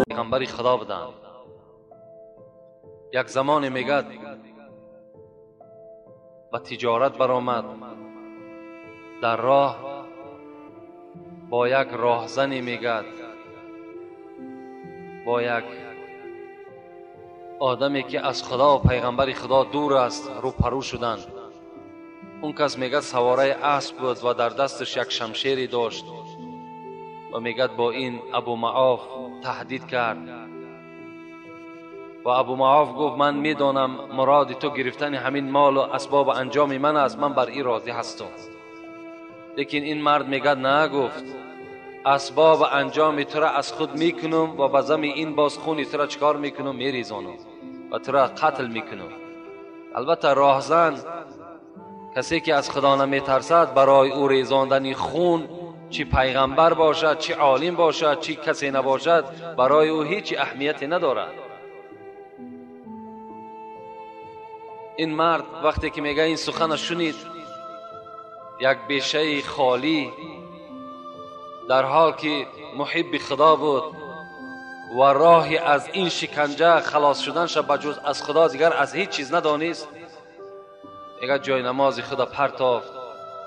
پیغمبری خدا بودند. یک زمانی میگد به تجارت برآمد، در راه با یک راهزنی میگد، با یک آدمی که از خدا و پیغمبر خدا دور است روپرو شدند. اون کس میگد سواره اسب بود و در دستش یک شمشیری داشت و میگد با این ابو معاف تهدید کرد و ابو معاف گفت من میدانم مراد تو گرفتن همین مال و اسباب انجام من است، من بر این راضی هستم. لیکن این مرد میگد نه، گفت اسباب انجام تو را از خود میکنم و به زم این باز خونی تو را چکار میکنم؟ میریزانم و تو را قتل میکنم. البته راهزن کسی که از خدا نمیترسد برای او ریزاندن خون چی پیغمبر باشد، چی عالم باشد، چی کسی نباشد، برای او هیچ اهمیتی ندارد. این مرد وقتی که میگه این سخن شنید، یک بیشه خالی در حال که محب خدا بود و راهی از این شکنجه خلاص شدنش بجز از خدا دیگر از هیچ چیز ندانست، میگه جای نماز خدا پرتافت،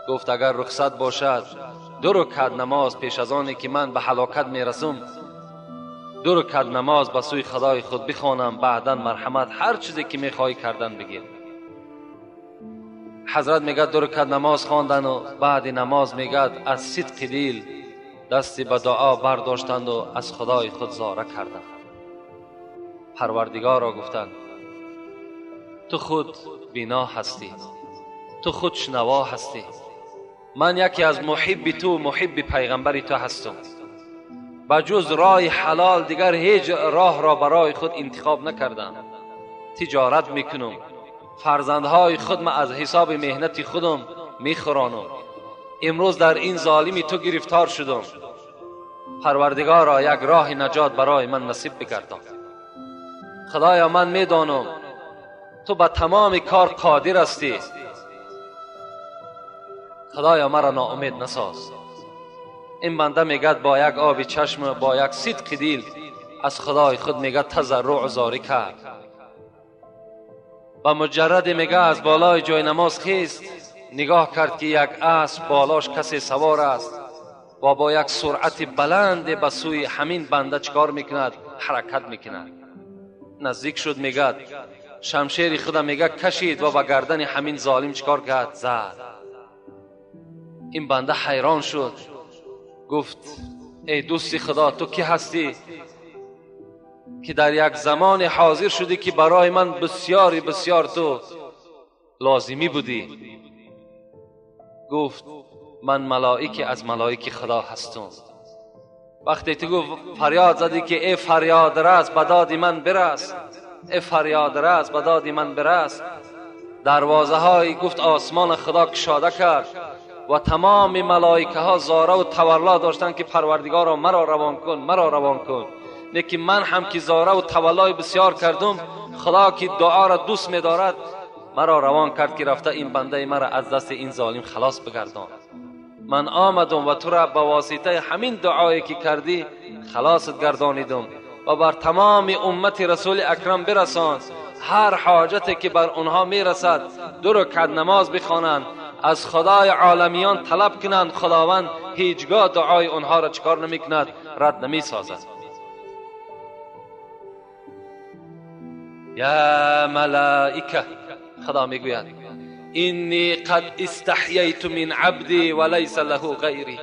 گفت اگر رخصت باشد دو رکعت نماز پیش از آنی که من به هلاکت میرسم، دو رکعت نماز به سوی خدای خود بخوانم، بعدا مرحمت هر چیزی که میخوای کردن بگیر. حضرت میگه دو رکعت نماز خواندن و بعد نماز میگه از صدق دل دستی به دعا برداشتند و از خدای خود زاره کردند. پروردگار را گفتند تو خود بینا هستی، تو خود شنوا هستی، من یکی از محب تو، محب پیغمبری تو هستم، بجز راه حلال دیگر هیچ راه را برای خود انتخاب نکردم. تجارت میکنم، فرزندهای خود من از حساب مهنت خودم میخورانم، امروز در این ظالمی تو گرفتار شدم، پروردگارا یک راه نجات برای من نصیب بگردان. خدایا من میدانم تو به تمام کار قادر هستی، خدایا مرا ناامید نساز. این بنده میگد با یک آب چشم، با یک صدق دل از خدای خود میگد تضرع و زاری کرد و مجرد میگه از بالای جای نماز خیست، نگاه کرد که یک اسب بالاش کسی سوار است و با یک سرعت بلند به سوی همین بنده چکار میکند؟ حرکت میکند. نزدیک شد، میگد شمشیر خود میگه کشید و به گردن همین ظالم چکار کرد؟ زد. این بنده حیران شد، گفت ای دوست خدا تو کی هستی که در یک زمان حاضر شدی که برای من بسیاری بسیار تو لازمی بودی؟ گفت من ملائک از ملائک خدا هستم. وقتی تو گفت فریاد زدی که ای فریاد رس به داد من برس، ای فریاد رس به داد من برس، دروازه های گفت آسمان خدا کشاده کرد و تمام ملائکه ها زاره و تولا داشتند که پروردگارا مرا روان کن، مرا روان کن. لیکن من هم که زاره و تولای بسیار کردم، خدا که دعا را دوست می‌دارد مرا روان کرد که رفته این بنده مرا از دست این ظالم خلاص بگردان. من آمدم و تو را به واسطه همین دعایی که کردی خلاصت گردانیدم و بر تمام امت رسول اکرم برسان هر حاجتی که بر آنها میرسد دو رکعت نماز بخوانند، از خدای عالمیان طلب کنند، خداوند هیچگاه دعای آنها را چکار نمیکند؟ رد نمیسازد. یا ملائکه، خدا میگوید اینی قد استحییت من عبدی ولیس له غیری.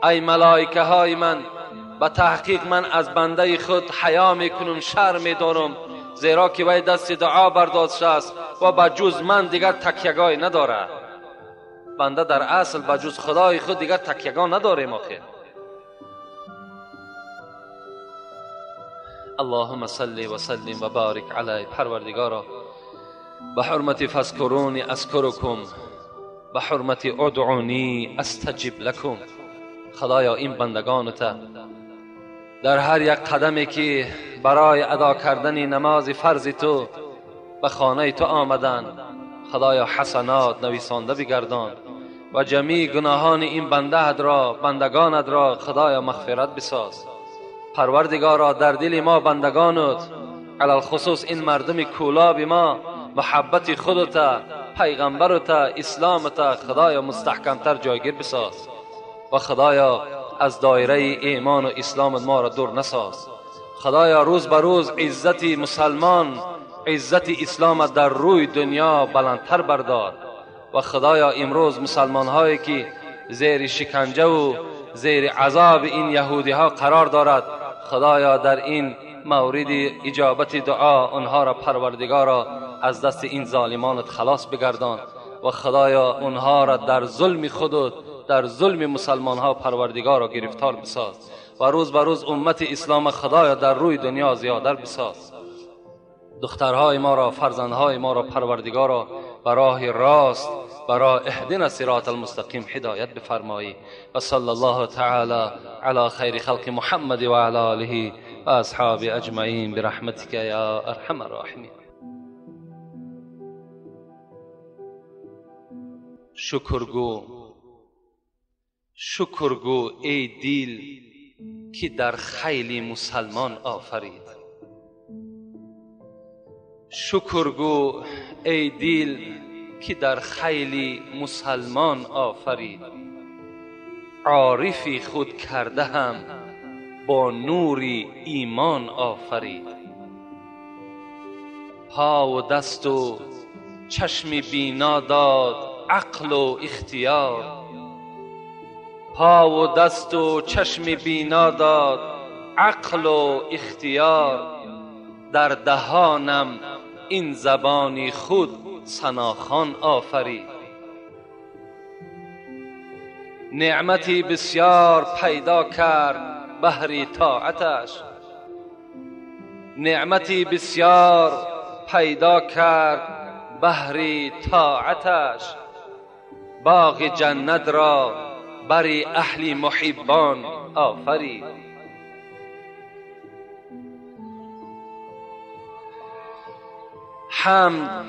ای ملائکه های من، به تحقیق من از بنده خود حیا میکنم، شرم میدارم، زیرا که وی دست دعا برداشته است و به جز من دیگر تکیهگاهی ندارد. بنده در اصل به جز خدای خود دیگر تکیهگاه نداریم آخر. اللهم صل و سلم و بارک علی. پروردگارا به حرمت فذکرونی اذکرکم، به حرمت ادعونی استجب لکم. خدایا این بندگانت در هر یک قدمی که برای ادا کردن نماز فرض تو به خانه تو آمدن، خدایا حسنات نویسانده بگردان، و جمیع گناهان این بنده را، بندگانت را خدایا مغفرت بساز. پروردگارا در دل ما بندگانت، علی‌الخصوص این مردم کولاب ما، محبت خودت، پیغمبرت، اسلامت خدایا مستحکمتر جایگیر بساز و خدایا از دایره ایمان و اسلام ما را دور نساز. خدایا روز به روز عزت مسلمان، عزت اسلام در روی دنیا بلندتر بردار و خدایا امروز مسلمان هایی که زیر شکنجه و زیر عذاب این یهودی ها قرار دارد، خدایا در این مورد اجابت دعا آنها را پروردگارا از دست این ظالمانت خلاص بگردان و خدایا آنها را در ظلم خودت، در ظلم مسلمان ها پروردگارا گرفتار بساز و روز به روز امت اسلام خدایا در روی دنیا زیادتر بساز. دخترهای ما را، فرزندهای ما را پروردگارا به راه راست، برای اهدنا صراط المستقیم هدایت بفرمایی. و صلی الله تعالی علی خیر خلق محمد و علی آله و اصحاب اجمعین برحمتک یا ارحم الراحمین. شکرگو، شکرگو ای دل که در خیلی مسلمان آفرید. شکرگو ای دل که در خیلی مسلمان آفرید. عارفی خود کرده هم با نور ایمان آفرید. پا و دست و چشم بینا داد عقل و اختیار. پا و دست و چشم بینا داد عقل و اختیار. در دهانم این زبانی خود ثناخوان آفرید. نعمتی بسیار پیدا کرد بهر طاعتش. نعمتی بسیار پیدا کرد بهر طاعتش. باغ جنت را بر اهل محبان آفرید. حمد،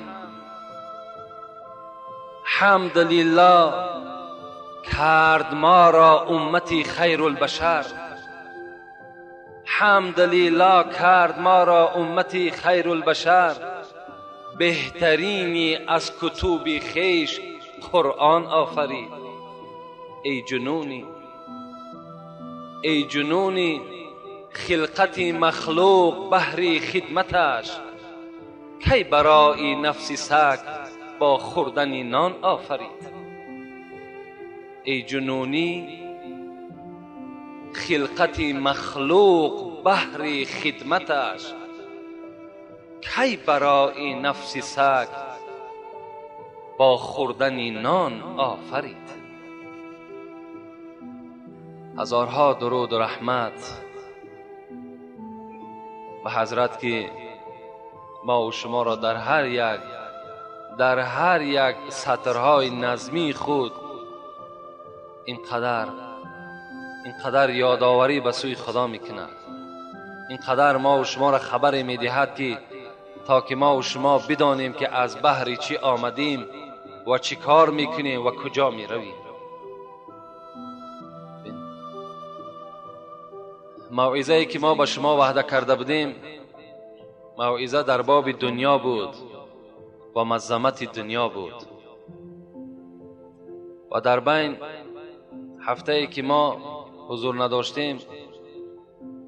حمد لله کرد ما را امتی خیر البشر. حمد لله کرد ما را امتی خیر البشر. بهترینی از کتب خویش قرآن آفرید. ای جنونی، ای جنونی خلقت مخلوق بهر خدمتش. کی برای نفس سگ با خوردن نان آفرید. ای جنونی خلقت مخلوق بهر خدمتش. کی برای نفس سگ با خوردن نان آفرید. هزارها درود و رحمت به حضرت که ما و شما را در هر یک سطرهای نظمی خود اینقدر یادآوری به سوی خدا میکند، اینقدر ما و شما را خبر میدهد که تا که ما و شما بدانیم که از بهر چی آمدیم و چی کار میکنیم و کجا میرویم. موعظه‌ای که ما به شما وعده کرده بودیم، موعظه در باب دنیا بود و مظلمت دنیا بود و در بین هفته ای که ما حضور نداشتیم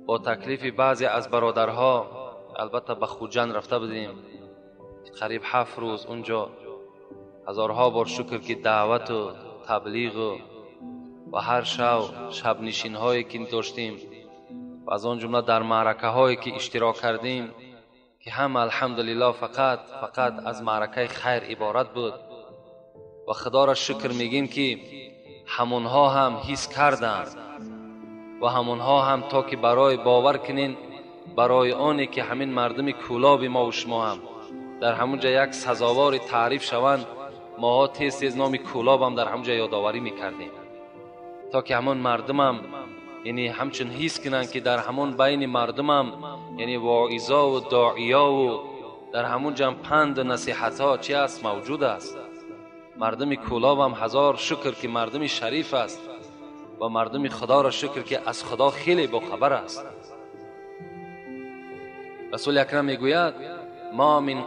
با تکلیف بعضی از برادرها، البته به خوجند رفته بودیم، قریب 7 روز اونجا، هزارها بار شکر که دعوت و تبلیغ و هر شب شب نشین هایی که داشتیم و از آن جمله در معرکه هایی که اشتراک کردیم که هم الحمدلله فقط از معرکه خیر عبارت بود و خدا را شکر میگیم که همونها هم حس کردند و همونها هم تا که برای باور کنین، برای آنی که همین مردم کولاب ما و شما هم در همونجا یک سزاوار تعریف شوند، ماها تیز تیز نام کولاب هم در همونجا یادآوری میکردیم تا که همون مردم هم یعنی همچون حس کنند که در همون بین مردم هم یعنی واعظا و داعیا و در همون جا پند و نصیحت ها چی است موجود است. مردم کولاب هم هزار شکر که مردم شریف است و مردم خدا را شکر که از خدا خیلی با خبر است. رسول اکرم میگوید ما من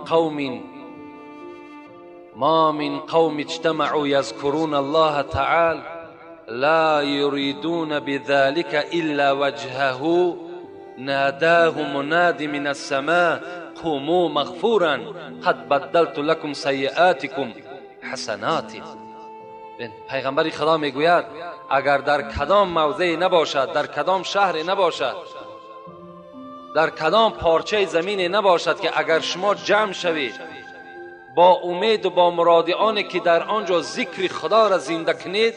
قوم اجتمعوا یذکرون الله تعالی لا یریدون بذلك الا وجهه ناداه مناد من السماء قوموا مغفورا قد بدلت لكم سیئاتكم حسنات. پیغمبر خدا میگوید اگر در کدام موضع نباشد، در کدام شهر نباشد، در کدام پارچه زمین نباشد که اگر شما جمع شوید با امید و با مراد آن که در آنجا ذکر خدا را زنده کنید،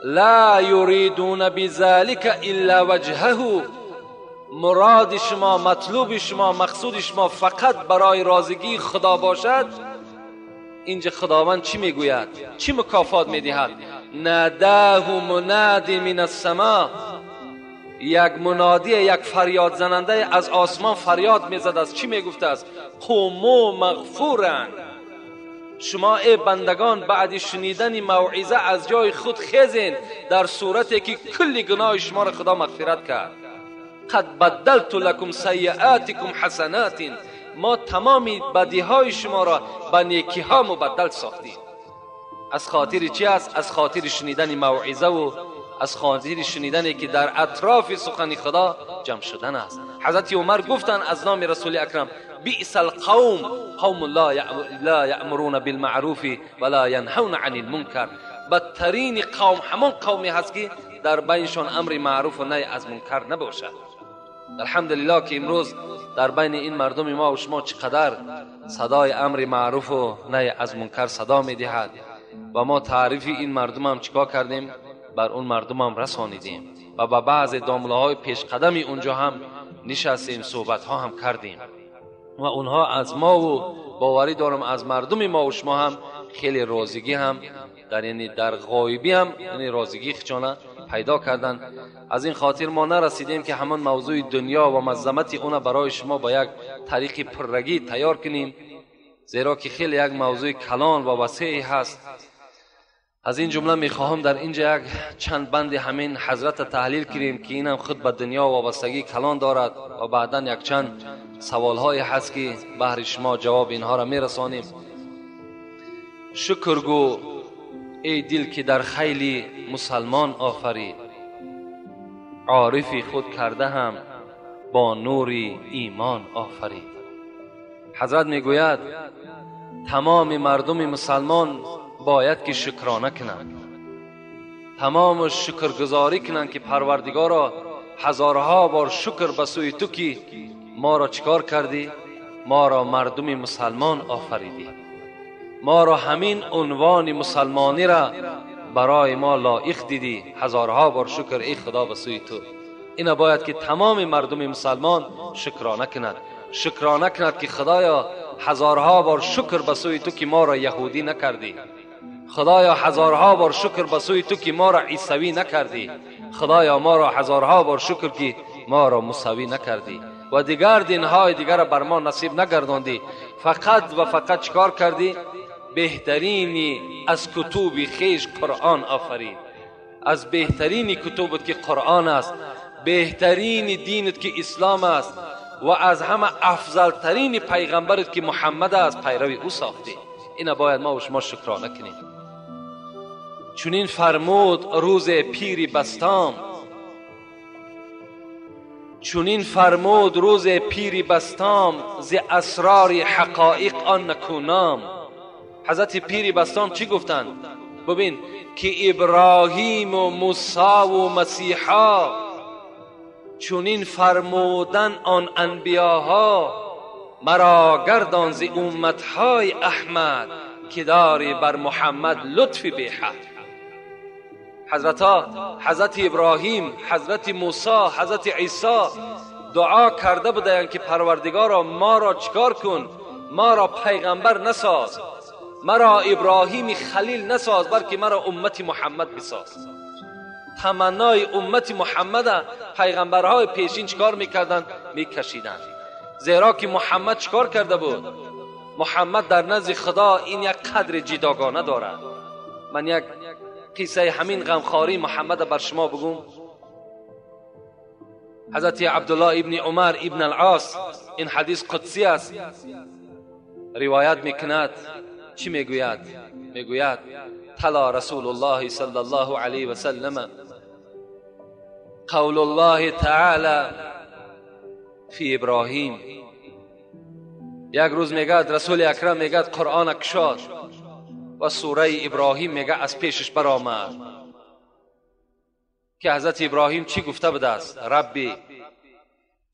لا یریدون بذلك الا وجهه، مراد شما، مطلوب شما، مقصود شما فقط برای رازگی خدا باشد، اینجا خداوند چی میگوید؟ چی مکافات میدهد؟ ناداه مناد من السما، یک منادی، یک فریاد زننده از آسمان فریاد میزد است. چی میگفته است؟ قوموا مغفورا، شما ای بندگان بعد شنیدن موعظه از جای خود خیزین، در صورتی که کل گناه شما را خدا مغفرت کرد. قد بدلت لکم سیئاتکم حسنات، ما تمام بدیهای شما را به نیکی ها مبدل ساختیم. از خاطر چی است؟ از خاطر شنیدن موعظه و از خاطر شنیدنی که در اطراف سخن خدا جمع شدن است. حضرت عمر گفتند از نام رسول اکرم بئس القوم قوم لا یأمرون بالمعروف ولا ینهون عن المنکر، بدترین قوم همان قومی هست که در بینشان امر معروف و نهی از منکر نباشد. الحمدلله که امروز در بین این مردم ما و شما چقدر صدای امر معروف و نهی از منکر صدا میدهد و ما تعریف این مردم هم چیکار کردیم؟ بر اون مردم هم رسانیدیم و با بعض دامله های پیش قدمی اونجا هم نشستیم، صحبت ها هم کردیم و اونها از ما و باوری دارم از مردم ما و شما هم خیلی رازگی هم در یعنی در غایبی هم یعنی رازگی خچانه پیدا کردن. از این خاطر ما نرسیدیم که همان موضوع دنیا و مظلمت اون برای شما با یک طریق پررگی تیار کنیم، زیرا که خیلی یک موضوع کلان و وسیعی هست. از این جمله میخواهم در اینجا یک چند بند همین حضرت تحلیل کنیم که اینم خود به دنیا وابستگی کلان دارد و بعدا یک چند سوالهای هست که بهر شما جواب اینها را میرسانیم. شکر گو ای دل که در خیلی مسلمان آفرید، عارفی خود کرده هم با نور ایمان آفرید. حضرت میگوید تمام مردم مسلمان باید که شکرانه کنند، تمام شکرگزاری کنند که پروردگارا هزارها بار شکر به سوی تو که ما را چیکار کردی؟ ما را مردم مسلمان آفریدی، ما را همین عنوان مسلمانی را برای ما لایق دیدی، هزارها بار شکر ای خدا به سوی تو. اینا باید که تمام مردم مسلمان شکرانه کند، شکرانه کند که خدایا هزارها بار شکر به سوی تو که ما را یهودی نکردی، خدایا هزارها بار شکر به سوی تو که ما را عیسوی نکردی، خدایا ما را هزارها بار شکر که ما را موسوی نکردی و دیگر دینهای دیگر را بر ما نصیب نگرداندی. فقط و فقط چکار کردی؟ بهترینی از کتب خیش قرآن آفرید. از بهترین کتبت که قرآن است، بهترین دینت که اسلام است و از همه افضل ترین پیغمبرت که محمد است پیروی او ساختی. اینا باید ما و شما شکرانه کنیم. چنین فرمود روز پیری بستام، چنین فرمود روز پیری بستام، ز اسرار حقایق آن نکونام. حضرت پیری بستام چی گفتند؟ ببین که ابراهیم و موسی و مسیحا چنین فرمودن آن انبیاها، مرا گردان ز امتهای احمد که داری بر محمد لطف بی حد. حضرتا حضرت ابراهیم، حضرت موسی، حضرت عیسی دعا کرده بودند که پروردگارا ما را چیکار کن؟ ما را پیغمبر نساز، مرا ابراهیم خلیل نساز، بلکه مرا امت محمد بساز. تمنای امت محمد پیغمبرهای پیشین چیکار میکردند؟ میکشیدند. زیرا که محمد چیکار کرده بود؟ محمد در نزد خدا این یک قدر جداگانه دارد. من یک قصه همین غمخواری محمد بر شما بگم. حضرت عبدالله ابن عمر ابن العاص، این حدیث قدسی است، روایت میکند. چی میگوید؟ میگوید تلا رسول الله صلی الله علیه و سلم قول الله تعالی فی ابراهیم. یک روز میگد رسول اکرم میگد قرآن کشاد و سوره ابراهیم میگه از پیشش برآمد که حضرت ابراهیم چی گفته بوده است؟ ربی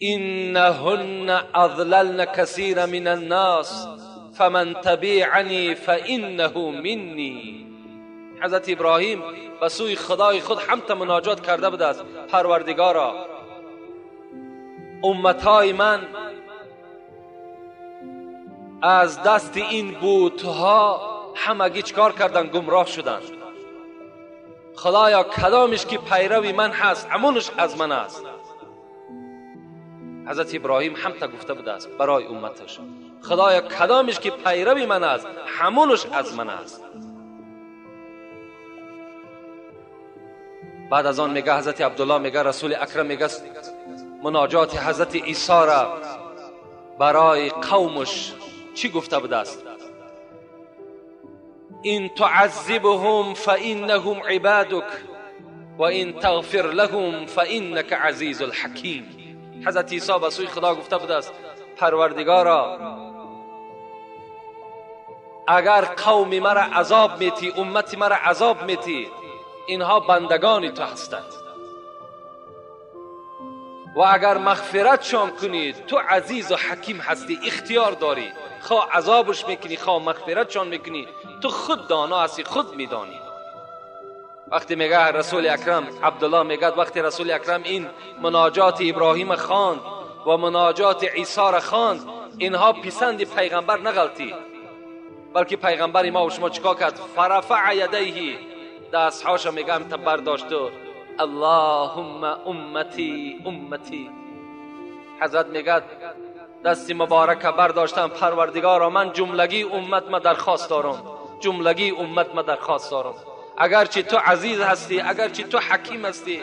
انهن اضللن کثیر من الناس فمن تبعنی فانه منی. حضرت ابراهیم به سوی خدای خود همت مناجات کرده بوده است، پروردگارا امتهای من از دست این بتها همگی چکار کردن؟ گمراه شدن. خدایا کدامش که پیروی من هست همونش از من است. حضرت ابراهیم هم تا گفته بوده است برای امتش، خدایا کدامش که پیروی من است همونش از من است. بعد از آن میگه حضرت عبدالله، میگه رسول اکرم میگه مناجات حضرت عیسی را برای قومش چی گفته بوده است؟ این تعذبهم فانهم عبادك و این تغفر لهم فانك عزیز الحکیم. حضرت عیسی به سوی خدا گفته بوده است پروردگارا اگر قوم مرا عذاب میتی، امت مرا عذاب میتی، اینها بندگان تو هستند و اگر مغفرتشان کنی تو عزیز و حکیم هستی، اختیار داری، خواه عذابش میکنی خواه مغفرتشان میکنی، تو خود دانا هستی، خود میدانی. وقتی میگه رسول اکرم، عبدالله میگه وقتی رسول اکرم این مناجات ابراهیم خواند و مناجات عیسی را خواند، اینها پسند پیغمبر نغلطی، بلکه پیغمبر ما و شما چیکار کرد؟ فرفع یدیه، دستهاش میگم تا برداشت و اللهم امتی امتی. حضرت میگه دستی مبارک برداشتم، پروردگارا من جملگی امت ما درخواست دارم، جملگی امت ما درخواست دارم، اگرچه تو عزیز هستی، اگرچه تو حکیم هستی،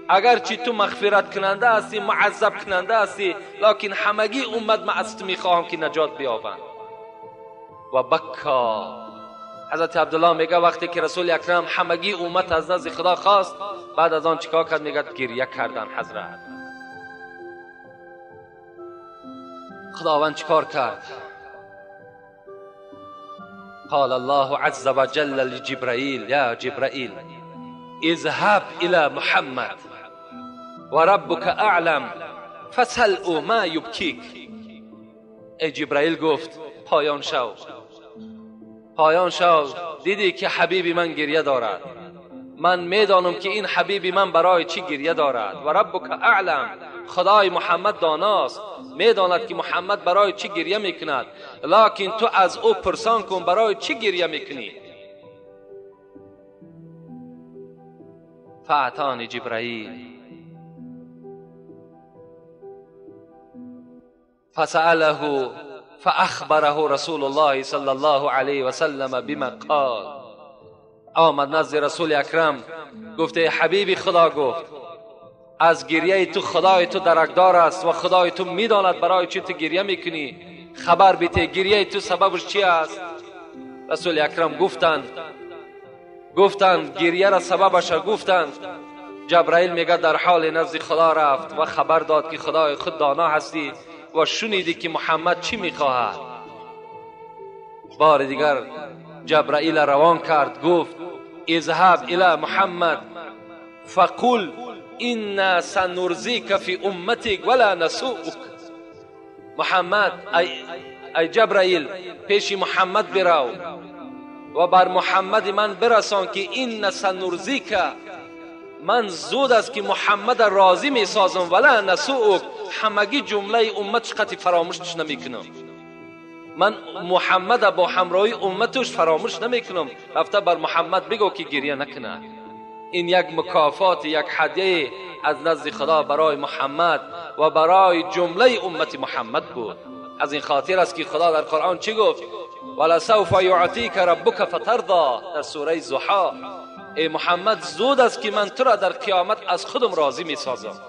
اگرچه تو مغفرت کننده هستی، معذب کننده هستی، لکن همگی امت ما از تو میخواهم که نجات بیابند. و بکا. حضرت عبدالله میگه وقتی که رسول اکرم همگی امت از نزد خدا خواست، بعد از آن چیکار کرد؟ میگه گریه کردن حضرت. خداوند چیکار کرد؟ قال الله عز وجل لجبرائیل یا جبرائیل اذهب الى محمد وربك اعلم فسأله ما یبکیک. ای جبرائیل گفت پایان شو، پایان شو، دیدی که حبیب من گریه دارد، من میدانم که این حبیب من برای چی گریه دارد. و ربک اعلم، خدای محمد داناست، میداند که محمد برای چی گریه میکند، لکن تو از او پرسان کن برای چی گریه میکنی. فاعطانی جبرائیل فسأله فأخبره رسول الله صلی الله علیه و سلم بما قال. آمد نزد رسول اکرم، گفته حبیبی خدا گفت از گریه تو خدای تو درکدار است و خدای تو میداند برای چی تو گریه میکنی، خبر بیته گریه تو سببش چی است؟ رسول اکرم گفتند گریه را سببش را گفتند. جبرائیل میگه در حال نزد خدا رفت و خبر داد که خدای خود دانا هستی و شنیدی که محمد چی میخواهد. بار دیگر جبرائیل روان کرد، گفت اذهب الى محمد فقل انا سنرزیک فی امتک ولا نسوءک. محمد ای جبرائیل پیش محمد برو و بر محمد من برسان که این سنرزیک، من زود است که محمد راضی می سازم، ولا نسوءک، همگی جمله امتش قطعی فراموشش نمی کنم، من محمد با همراهی امتش فراموش نمی کنم. رفته بر محمد بگو که گریه نکنه. این یک مکافات، یک هدیه از نزد خدا برای محمد و برای جمله امت محمد بود. از این خاطر است که خدا در قرآن چی گفت؟ ولسوف یعطیک ربک فترضی، در سوره ضحی. ای محمد، زود است که من تو را در قیامت از خودم راضی میسازم.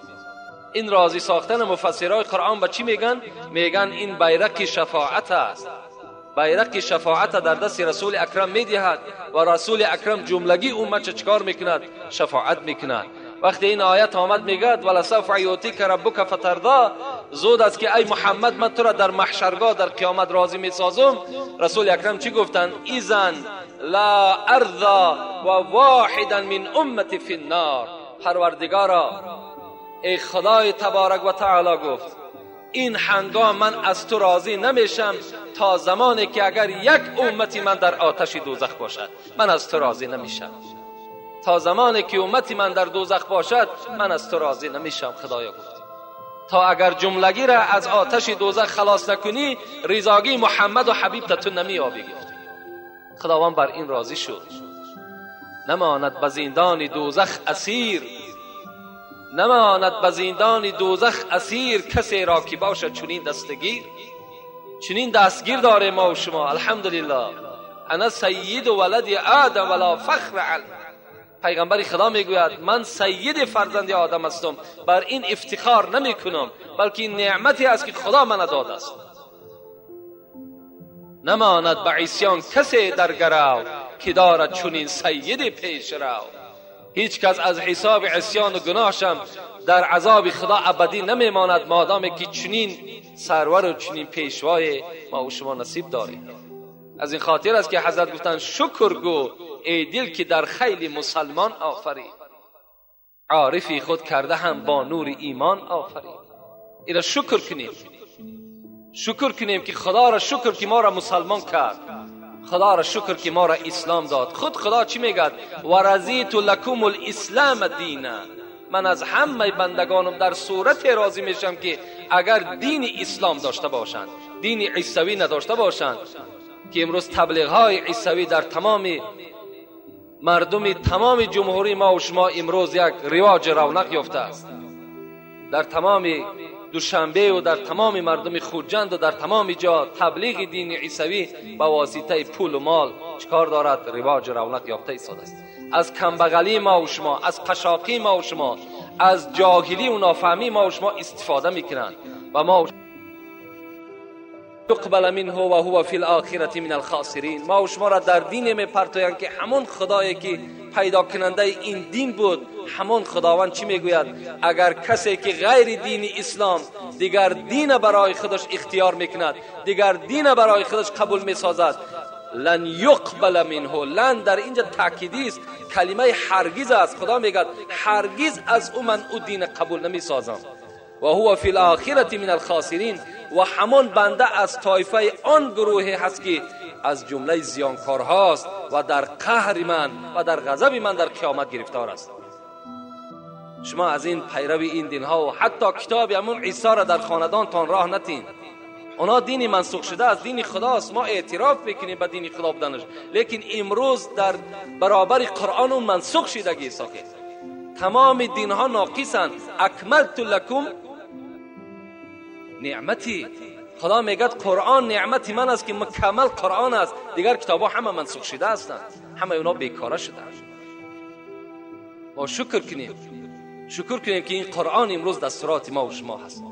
این راضی ساختن مفسرای قرآن به چی میگن؟ میگن این بیرق شفاعت است. بیرق شفاعت در دست رسول اکرم میدهد و رسول اکرم جملگی امت چکار میکند؟ شفاعت میکند. وقتی این آیت آمد میگد ولسوف یعطیک ربک فترضی، زود است که ای محمد من تو را در محشرگاه در قیامت راضی میسازم. رسول اکرم چی گفتند؟ اذن لا ارضی و واحدا من امتی فی النار. پروردگارا، ای خدای تبارک و تعالی گفت این هنگام من از تو راضی نمیشم تا زمانی که اگر یک امتی من در آتش دوزخ باشد، من از تو راضی نمیشم. تا زمانی که امتی من در دوزخ باشد من از تو راضی نمیشم. خدایا گفت تا اگر جملگی را از آتش دوزخ خلاص نکنی رضاگی محمد و حبیب تو نمیابی. گفت خداوند بر این راضی شد. نماند به زندان دوزخ اسیر، نماند به زندان دوزخ اسیر، کسی را که باشد چنین دستگیر. چنین دستگیر داره ما و شما، الحمدلله. انا سید ولد آدم ولا فخر علی. پیغمبر خدا میگوید من سید فرزند آدم هستم، بر این افتخار نمی کنم، بلکه این نعمتی است که خدا من داده است. نماند به عصیان کسی در گرو، که دارد چنین سید پیش رو. هیچ کس از حساب عصیان و گناهشم در عذاب خدا ابدی نمیماند، مادام که چنین سرور و چنین پیشوای ما و شما نصیب داریم. از این خاطر است که حضرت گفتند شکر گو ای دل که در خیل مسلمان آفرید، عارفی خود کرده هم با نور ایمان آفرید. اینا شکر کنیم، شکر کنیم که خدا را شکر که ما را مسلمان کرد، خدا را شکر که ما را اسلام داد. خود خدا چی میگد؟ و رضیت لکم الاسلام دینا. من از همه بندگانم در صورت راضی میشم که اگر دین اسلام داشته باشند، دین عیسوی نداشته باشند، که امروز تبلیغ های عیسوی در تمام مردم تمام جمهوری ما و شما امروز یک رواج رونق یافته است. در تمام دوشنبه و در تمام مردم خرجند و در تمام جا تبلیغ دین عیسوی با واسطه پول و مال چکار دارد؟ رواج رونق یافته ایستاده است. از کمبغلی ما و شما، از قشاقی ما و شما، از جاهلی و نافهمی ما و شما استفاده میکنند و ما یقبل منه و هو فی الاخرة من الخاسرین. ما و شما را در دین میپرتویند که همون خدایی که پیدا کننده این دین بود، همون خداوند چی میگوید؟ اگر کسی که غیر دین اسلام دیگر دین برای خودش اختیار میکند، دیگر دین برای خودش قبول میسازد، لن یقبل منه. لن در اینجا تاکیدی است، کلمه هرگز است. خدا میگد هرگز از او من او دین قبول نمیسازم. و هو فی الاخرة من الخاسرین. و همان بنده از طایفه آن گروه هست که از جمله زیانکارهاست و در قهر من و در غضب من در قیامت گرفتار است. شما از این پیرو این دینها و حتی کتاب همون عیسی را در خاندانتان راه نتین. اونا دینی منسوخ شده از دین خداست، ما اعتراف میکنیم به دین خدا بودنش، لیکن امروز در برابر قرآن اون منسوخ شدگی ساکت. تمام دینها ناقصند. اکملت لکم نعمتی. خدا میگد قرآن نعمتی من است که مکمل قرآن است، دیگر کتابها همه منسوخ شده هستند، همه اونا بیکاره شدند. ما شکر کنیم، شکر کنیم که این قرآن امروز دستورات ما و شما هست.